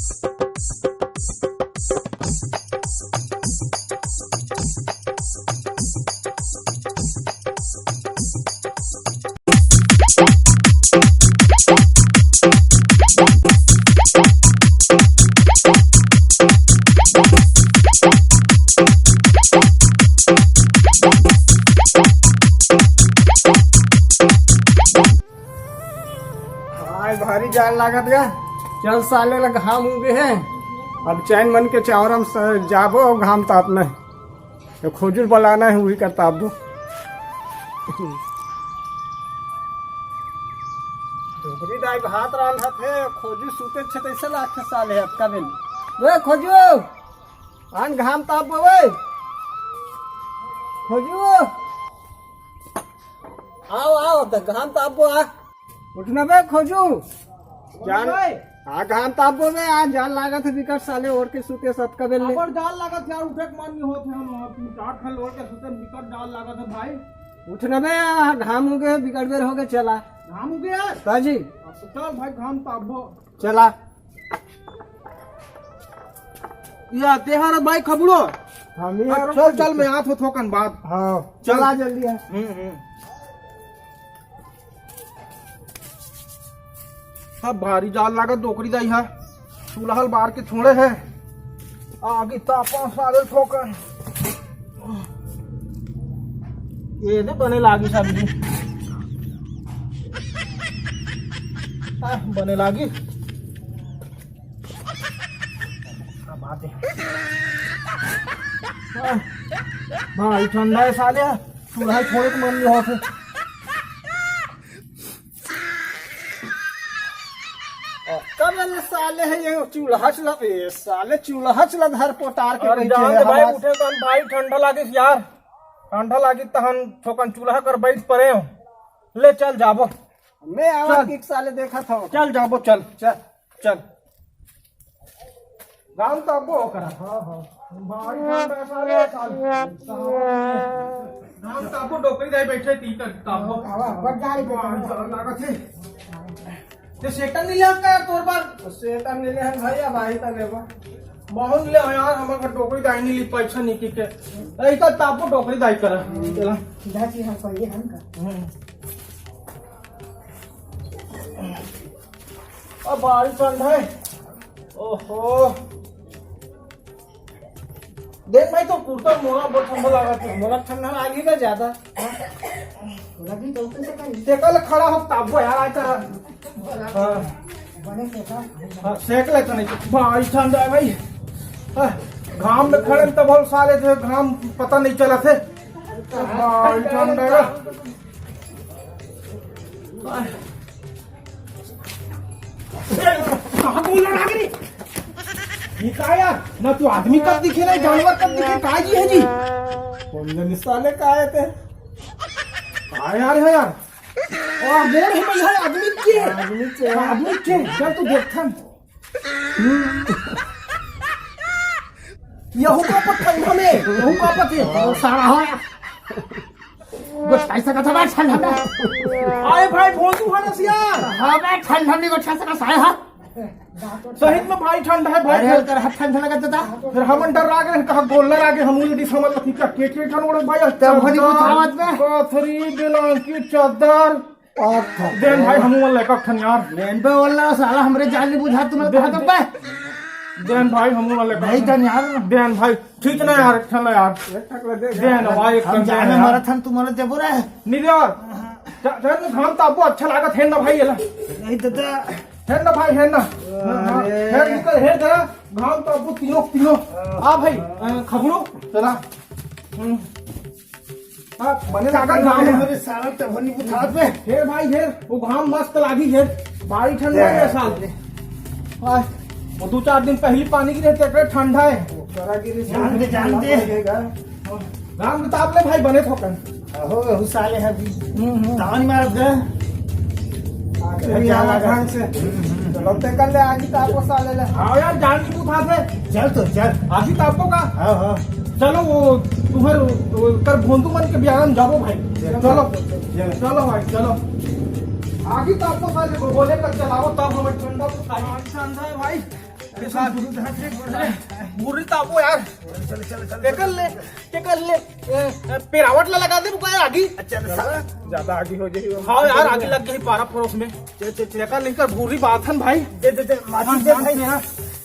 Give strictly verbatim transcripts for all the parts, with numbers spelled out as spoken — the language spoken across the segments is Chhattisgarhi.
आज भारी जान लागत गा। चल साले ला, घाम उगे हे। अब चैन मन के चावरम स-, जाबो अउ घाम तापना हे। ये खोजू ल बलाना हे, उही कर तापबो। डोकरी दाई भात रांधत हे, खोजू सुते छे तइसे लागथे साले अतका बेर। ओए खोजू, आन घाम तापबो ओए। खोजू। आव, आव, त घाम तापबो आ। उठ ना बे, खोजू। जान, भाई। आ, घाम तापबो बे, आ, जान लागत हे बिकट साले, ओढ़ के सुते सतका बेर ले। अबर जान लागत हे यार, उठे के मन नहीं होत हे, हम, हम, चार ठन ओढ़ के सुते बिकट जान लागत हे भाई। उठ ना बे, आ, घाम उगे, बिकट बेर होगे, चला। घाम उगे यार? का जी? अब तो चल भाई, घाम तापबो। चला। या, तेहार भाई खबड़ो। हम ही अब यार चल, चल, चल। मैं आत हो थोकन बाद। हाँ, चल। चला जल्दी है। हम्म, हम्म। अब भारी जाल लागत डोकरी दाई हा। चूल्हा ल बार के छोड़े हे। आगी तापा साले थोकन। ये दे बने लागी सब्जी। आ, बने लागी। क्या बात है। आ, भाई ठंडा है साले, चूल्हा छोड़े के मन नहीं होत हे। कब ले साले हे ये चूल्हा चला, ए साले चूल्हा चला धर पोटार के अरे बैठे जान हे दे भाई, हमार। उठे तहन भाई ठंडा लागिस यार, ठंडा लागिस तहन थोकन चूल्हा कर बैठ परे हो। ले चल जाबो। मैं आवा चल। किक साले देखा था। चल जाबो, चल। चल। चल। घाम तापबो ओकरा। हाँ, हाँ। भारी ठंडा है साले, साले। घाम तापबो, डोकरी दाई बैठे, ती कर तापबो। हवा, हवा जाए दे। हाँ, साला लागत हे। ते सेटर नहीं ले आता यार तोर बार? सेटर नहीं ले हम भाई, अब आई त लेबा। बहुत ले यार, हमर घर डोकरी दाई नहीं ली, पैसा नहीं की के। ऐसा तापबो डोकरी दाई करा। चला। सीधा सीधा हम पहले हम कर। हम्म। अब बारिश बंद है। ओहो। देख भाई, तो कुर्ता मोला बहुत ठंडा लागत हे। मोला ठंडा लागी ना ज्यादा। लगी तो उतने से कहीं। देखा ले खड़ा हो, तापबो यार, आज का। हाँ। बने से का? हाँ, सेक ले तो नहीं। भाई ठंडा है भाई। हाँ, घाम में खड़े तब हम साले जो है, घाम पता नहीं चला थे। भाई ठंडा है। हाँ। कहाँ बोल रहा है रे? ये का यार? ना तू आदमी कब दिखे, ना जानवर कब दिखे, का जी है जी? कौन जाने साले का आए थे? का यार है यार? ओ, मोर है भाई, है आदमी के। आदमी के। आदमी के। चल तू देख थन। यहू का पत ठंडा में, यहू का पत है। सारा हो। गोठाई सकत हवय ठंडा में। आए भाई, भोंदू हरस यार। हाँ बे, ठंडा में गोठाई सकत हवय, हाँ। सही में भाई, ठंडा है भाई। अरे, कर हाथ ठंडा लगत था। फिर हमन डर आ गए, कहा गोल्लर आ गए, हम उल्टी समझ लगी, क्या के के ठन ओढ़े भाई, तब हनी चद्दर, बुझावत में। पथरी, बेलांकी, चद्दर। अच्छा। देन भाई, हमू मन लेकर ठन यार। लेन पे वाला साला हमरे जान नहीं बुझा, तुम्हें दे, कहा दे। बे। देन भाई, हमू मन लेकर नहीं ठन। जान यार। देन भाई, ठीक ना यार, ठन यार। एक ठक ले दे। देन भाई, एक हम ठन जाने यार। मारा था, तुम्हारा जबरा है। नहीं दे यार। जा, जा, घाम तापबो अच्छा लागत है ना भाई, एला। नहीं दादा। है ना भाई, है ना। हाँ, हाँ। अरे। है, निकल, है जरा। घाम तापबो तीनों, तीनों। आ भाई, अ, खबड़ो, चला। हम्म। हाँ, बने लागत घाम है। अरे साला, तब नहीं बुझात बे। हे भाई, हे, वो घाम मस्त लागी है। भाई ठंडा है साल। हाँ, वो दो चार दिन पहले पानी गिरे, तेरे ठंडा है। वो करा गिरे, जान दे, जान दे। घाम ताप ले भाई, बने थोकन। अहो, अहो, साले हैं अभी। हम्म, हम्म। तावन मारत गए। आखिर अभी जाना आवा है। ढंग से। हम्म, हम्म। चलो, ते कर ले, आज ही तापो साले ले। हाँ यार, जान की तू था से। चल तो, चल। आज ही तापो का? हाँ, हाँ। चलो, वो तुम्हारे, वो कर भोंदू मन के बियाह में जाबो भाई। चलो। चलो। चलो भाई, चलो। आज ही तापो साले को बोले कर चलाओ, तब हमें ठंडा तो खाई। ठंडा है भाई। भूरी तापो यार। चल, चल, चल, एकर ले, एकर ले। ए, ए, पेरावट ला लगा दे, रुका यार, आगी। अच्छा, साला, ज्यादा आगी हो जाई। हाँ यार, आगी लग गई पारा पड़ोस में। चल, चल, चल। एकर लेकर भूरी बाथन भाई। दे, दे, दे, माचिस हाँ, दे भाई। तेरा,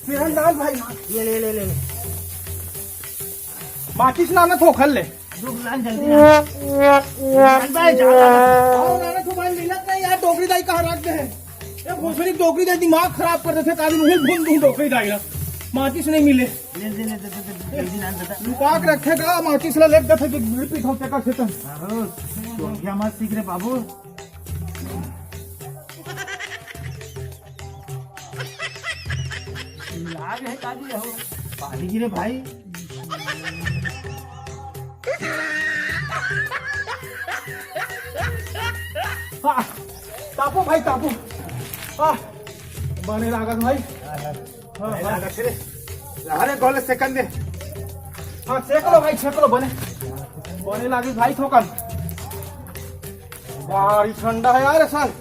तेरा नाम भाई। ये ले, ले, ले, ले। माचिस ना, ना थोखल ले। रुक ना, जल्दी ना। चल भाई, जा, जा, जा। और ना, ना, तो भाई मिलत नहीं यार, डोकरी दाई कहाँ रख दे है? ये भोसड़ी डोकरी दाई दिमाग खराब कर देथे, काली मुहिल भून दूं डोकरी दाई ला। माचिस नहीं मिले। ले, ले, ले, दे, दे, दे, जल्दी ना, दे, दे। लुका के रखे का, माचिस ला लेके देथे, जो बीड़ी पीत होते का खेतन। अरे, तो क्या मत सीख रे बाबू। लाग है काजी हो। पानी गिरे भाई। हाँ, तापो भाई, तापो। हाँ, बने लागत भाई। हाँ, बने हाँ। लागत रे। अरे, गोले सेकंड दे। हाँ, सेक लो भाई, सेक लो, बने। बने लागत भाई, थोकन। भारी ठंडा है यार, सर।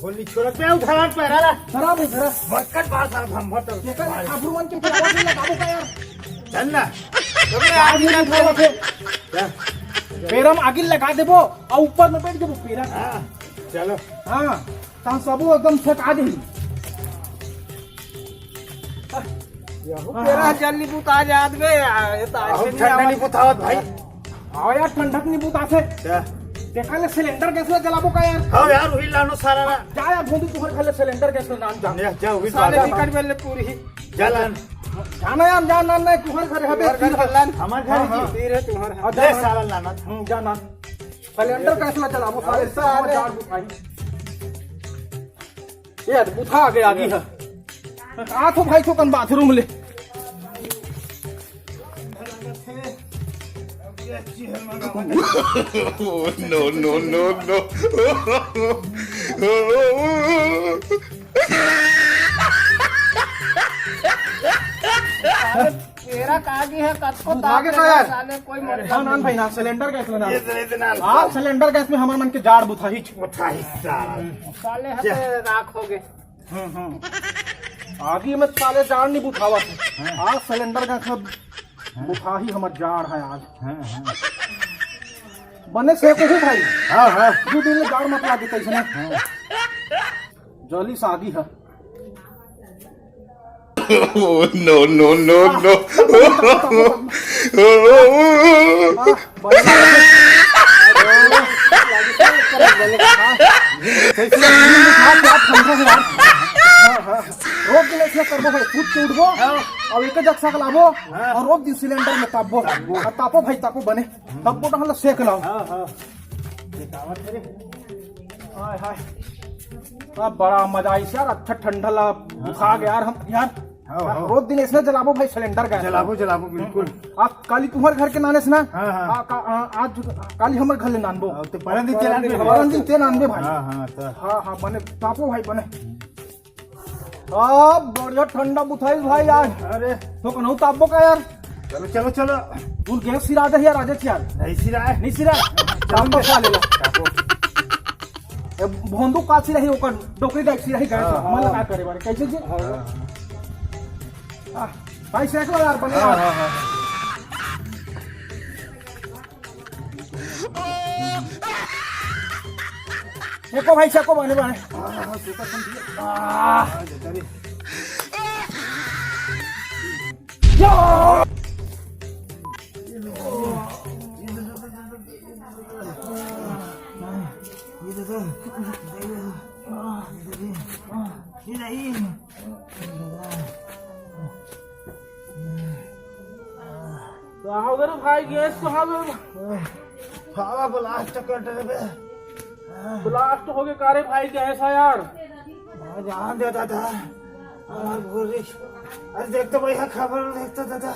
होली छोड़ पे उठा पैरा ला। खराब है, खराब। बरकत बात साला भंभर तो। ये कर, आप लोगन के पैरा से लगाबो का यार? चल ना। अबे आज आदमी नहीं ना उठावत है। क्या? पैरा में आगी लगा देबो और ऊपर में बैठ के वो पैरा। हाँ, चलो। हाँ, तहाँ सबो एकदम फेंका दे। यहू तेरा जल नहीं बुता जात बे, ये तो ऐसे हम नहीं ठंडा आवत। नहीं बुतावत भाई। हाँ यार, ठंडक नहीं बुताथे। क्या? देखा ले, सिलेंडर गैस ला जलाबो का यार? हाँ यार, वही लानो सारा ना। जा यार, भोंदू तुहर घर ले सिलेंडर गैस ला नान जा। जा, जा, वही साले बात। निकट में ले पूरी। जा लान। जाना यार, जा नान, नहीं तुहर घर हबे, तुहर घर तीर लान। हमार घर हाँ, की। हाँ। तीर है तुम्हारा। हाँ, जा ले नान। साला लाना। हम्म, जा नान। सिलेंडर गैस ला जलाबो साले, अरे साले। जाड़ बुझाई। ये अद्भुत आ गया आगी है। आ तो भाई, तो कन बाथरूम ले। Oh, no, no, no, no। तेरा कागी है, कतको बुझा के दाब तो यार। साले कोई मतलब हाँ, नान भाई, ना, सिलेंडर गैस में ना। ये सिलेंडर ना। हाँ, सिलेंडर गैस में हमारे मन के जाड़ बुझाही। बुझाही साला। साले हते राख हो गए। हम्म, हम्म। आगी में साले जाड़ नहीं बुझावत है। हाँ। आज सिलेंडर गैस में बुझाही हमर जाड़ है आज। हाँ, हाँ। बने सेकहू भाई। हाँ, हाँ। दू दिन ले जाड़ मत लागे तैसने। हाँ। जली सागी है। Oh, no, no, no, no। हाँ, बने। हाँ, हाँ। रोज दिन ऐसे करबो भाई, खुद के उठबो, हाँ। और एक जगह से लाबो, हाँ। और रोज दिन सिलेंडर में तापबो। तापबो। और तापो भाई, तापो बने। तब बोटा हम लोग सेक लाओ। हाँ, हाँ। ये दावत है रे। हाय, हाय। अब बड़ा मजा आई यार, अच्छा ठंडा ला बुझा गया यार हम यार। हाँ, हाँ। रोज दिन ऐसे जलाबो भाई सिलेंडर का। जलाबो, जलाबो, बिल्कुल। आप काली तुम्हारे घर के नाने से ना? हाँ, हाँ। आ, का, आ, आज काली हमारे घर ले नानबो। हाँ, तो परन दिन तेल आनबे। परन दिन तेल आनबे भाई। हाँ, हाँ, तो। हाँ, हाँ, बने, तापो भाई, बने। अब बढ़िया ठंडा बुझाइस भाई आज। अरे। तो कनहू तापबो का यार? चलो, चलो, चलो। तू गैस सिरा दे यार, राजेश यार। नहीं सिरा है। नहीं सिरा? ताप तो खा लेला। तापो। ए, भोंदू का सिरा ही ओकर डोकरी डाइक सिरा ही गैस। हाँ, हमन ला हाँ। का करे बारे? कैसे जी? हाँ। आ, भाई सेक लो यार, बने हाँ, यार। हाँ, हाँ। सेको भाई, सेको, बने, बने। कहाँ हो गए रे भाई, गैस कहाँ हो गए? साला ब्लास्ट कर दे बे। ब्लास्ट हो गए का रे भाई, गैस है यार। हाँ, जान दे दादा। हाँ, गोरी। अरे देख तो भैया, खबर देख तो दादा।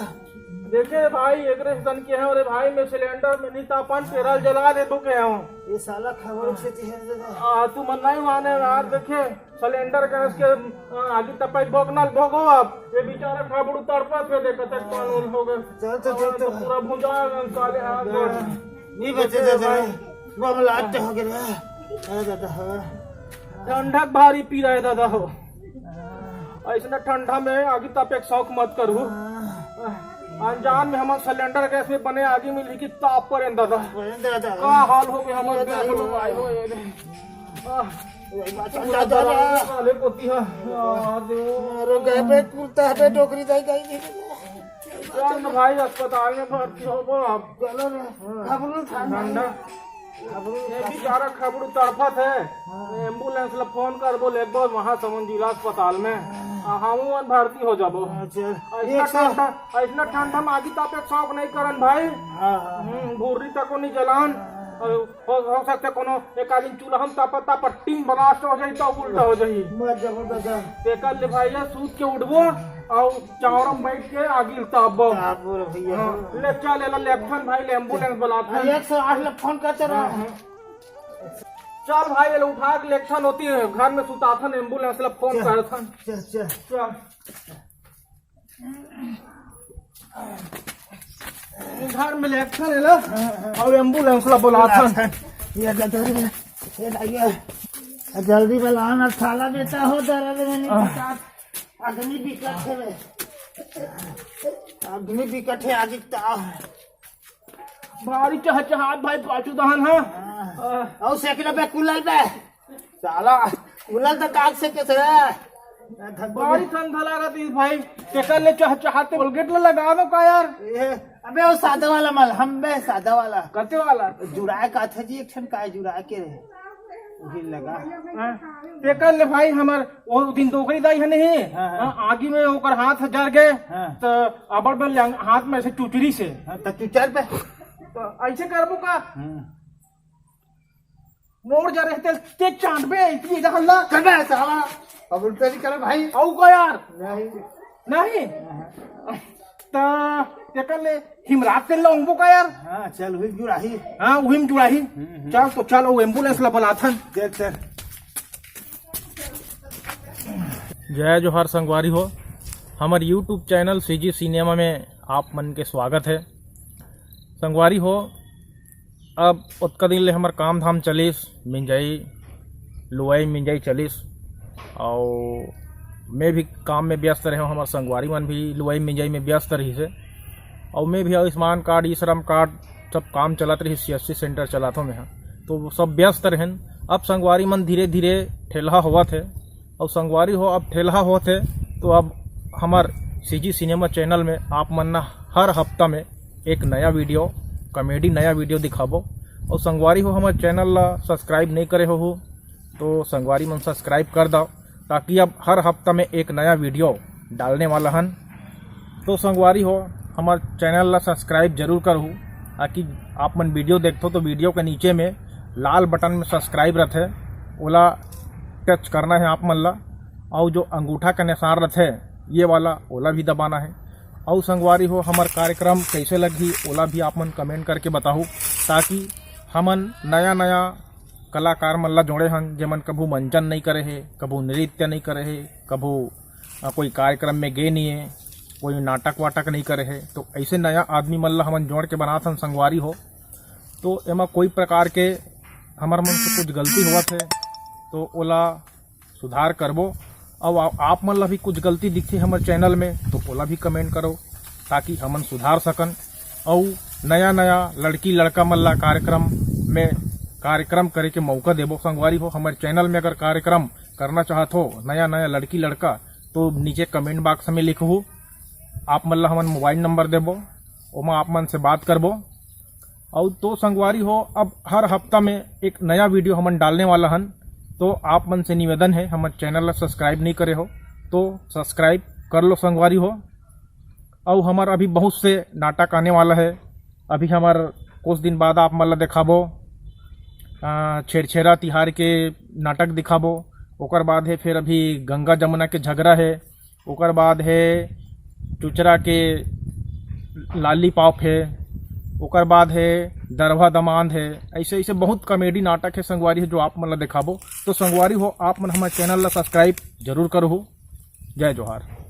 देखे भाई, एक सन के हैं, अरे भाई, मैं सिलेंडर में नहीं तापन, पेरल जला दे तो क्या हूँ। ये साला खबर से है दादा। आ, तू मन नहीं माने यार, देखे। सिलेंडर गैस के, अ, आगी तपैत भोग नल भोगो अब। ये बेचारा खाबड़ू तड़पत हे, देखत हे, पान उन हो गए। चल, चल, चल, और चल। पूरा भुंजा गए साले हाथ गोड़। नहीं बचे देखे दादा। भाई। बम लाट हो गए। अरे दादा, हाँ। ठंडक भारी पी रहा है दादा हो। अइसने ठंडा में आगी तापे के शौक मत करहू। अनजान में हमन सिलेंडर गैस में बने आगी मिलही कि ताप परेन दादा। अरे दादा। का हाल हो गे हमर अरे गैस दादा। लोग आए हो, ए दे। आह, अरे दादा। काले कोती ह। आ, देव। अरे गए बे, कुलता है बे, डोकरी दाई, दाई, दाई। चल न भाई, अस्पताल में भर्ती होबो अब। चलो रे, हाँ। खबरू ठंडा। ठंडा। खबरू ये बेचारा खबरू तड़फत है। हाँ। एम्बुलेंस ला फोन करबो, लेगबो महासमुंद जिला अस्पताल में। हाँ। आ, हमू मन भर्ती हो जाबो। हाँ, चल। अइसना एक सौ ठंडा, अइसना ठंडा में आगी तापे के शौक नहीं करन भाई। हाँ, हाँ। हम्म, भुर्री तको नहीं जलान। हाँ। और हो, हो सकथे कोनो एक आदमी चूल्हा में तापत तापत टीम ब्लास्ट हो जाही, तब उल्टा हो जाही। मर जाबो दादा। तेकर ले भाई, ये सूत के उठबो अउ चावड़ा में बैठ के आगी तापबो। तापबो रे भैया। हाँ, ले चल, एला लेगथन भाई, ले एम्बुलेंस बुलाथन। अरे, एक सौ आठ ला फोन करते रहो। हाँ, हाँ। चल भाई, एला उठा के लेगथन, ओती घर में सुताथन, एम्बुलेंस ला फोन चल, करथन। चल, चल। चल। घर में लेगथन एला, अउ एम्बुलेंस ला बुलाथन। ये जल्दी, ये लाइए। जल्दी बुलाना, साला बेटा हो, दर्द में नहीं हाँ। पता। आदमी बिकट है बे। आदमी बिकट है, आगे ताव। भारी चहचहात भाई, पाछू दहन, हाँ। हाँ। अउ सेकल बे, कुलल बे। साला, कुलल तो काट सके से। भारी ठंडा लागत इस भाई, तेकर ले चहचहाते कोलगेट ले लगा दो का यार? ए, अबे वो सादा वाला मलहम बे, सादा वाला। कते वाला? जुड़ाए का था जी, एक ठन काय जुड़ाए के रहे। वही लगा। हाँ, तेकर ले भाई हमर वो दिन डोकरी दाई है नहीं? हाँ, हाँ। हाँ, आगी में ओकर हाथ जर गए, हाँ। तो अबड़ बल लंग-, हाथ में से चुचरी से। हाँ, तो चुचर पे। तो ऐसे करबो का? हाँ। मोर जा रहे ते, ते चांद पे इतनी इधर हल्ला। कर बे साला, अब उल्टा नहीं करे भाई। आऊ का यार? नहीं। नहीं? ता, तेकर ले हिमरात तेल लाऊंबो का यार? हाँ, चल, उही जुड़ाही। हाँ, उही में जुड़ाही। हम्म, हम्म। चल, तो चल, वो एम्बुलेंस ला बुलाथन। चल, चल। जय जोहार संगवारी हो, हमर YouTube चैनल सीजी सिनेमा में आप मन के स्वागत है। संगवारी हो, अब ओतका दिन ले हमर काम धाम चलिस, मिंजाई, लुवाई मिंजाई चलिस, अउ मैं भी काम में व्यस्त रहेंव, हमर संगवारी मन भी लुवाई मिंजाई में व्यस्त रहिस हे, अउ मैं भी आयुष्मान कार्ड, ई श्रम कार्ड, सब काम चलत रहिस, सीएससी सेंटर चलाथों मैं ह, तो सब व्यस्त रहेन। अब संगवारी मन धीरे-धीरे ठेलहा होवत हे, अउ संगवारी हो, अब ठेलहा होत हे, तो अब हमर सीजी सिनेमा चैनल में आप मन ला हर हफ्ता में एक नया वीडियो, कॉमेडी नया वीडियो दिखाबो। अउ संगवारी हो, हमर चैनल ला सब्सक्राइब नहीं करे हो, तो संगवारी मन सब्सक्राइब कर दव, ताकि अब हर हफ्ता में एक नया वीडियो डालने वाला हन। तो संगवारी हो, हमर चैनल ला सब्सक्राइब जरूर करहू, ताकि आप मन वीडियो देखथो तो वीडियो के नीचे में लाल बटन में सब्सक्राइब रथे, ओला टच करना है आप मन ला, अउ जो अंगूठा के निशान रथे ये वाला, ओला भी दबाना है। अउ संगवारी हो, हमर कार्यक्रम कैसे लगही, ओला भी आप मन कमेंट करके बताहू, ताकि हमन नया नया कलाकार मन ला जोड़े हन, जेमन कभू मंचन नहीं करे हे, कभू नृत्य नहीं करे हे, कभू, अ, कोई कार्यक्रम में गे नहीं हे, कोई नाटक वाटक नहीं करे हे। तो ऐसे नया आदमी मन ला हमन जोड़ के बनात हन संगवारी हो। तो एमा कोई प्रकार के हमर मन से कुछ गलती होवत हे, तो ओला सुधार करबो। अउ आ-, आप मन ला भी कुछ गलती दिखथे हमर चैनल में, तो ओला भी कमेंट करो, ताकि हमन सुधार सकन। अउ नया नया लड़की लड़का मन ला कार्यक्रम में कार्यक्रम करे के मौका देबो। संगवारी हो, हमर चैनल में अगर कार्यक्रम करना चाहत हो, नया नया लड़की लड़का, तो नीचे कमेंट बॉक्स में लिखहू, आप मन ला हमन मोबाइल नंबर देबो, ओमा आप मन से बात करबो। अउ तो संगवारी हो, अब हर हफ्ता में एक नया वीडियो हमन डालने वाला हन। तो आप मन से निवेदन है, हमर चैनल ला सब्सक्राइब नहीं करे हो तो सब्सक्राइब कर लो संगवारी हो। अउ हमर अभी बहुत से नाटक आने वाला है। अभी हमर कुछ दिन बाद आप मन ला दिखाबो, अ, छेरछेरा तिहार के नाटक दिखाबो। ओकर बाद है फिर अभी गंगा जमुना के झगड़ा है, ओकर बाद है चुचरा के लॉलीपॉप है, ओकर बाद है दरभा दमांद है। ऐसे ऐसे बहुत कॉमेडी नाटक है संगवारी हो, जो आप मन ला दिखाबो। तो संगवारी हो, आप मन हमर चैनल ला सब्सक्राइब जरूर करहू। जय जोहार।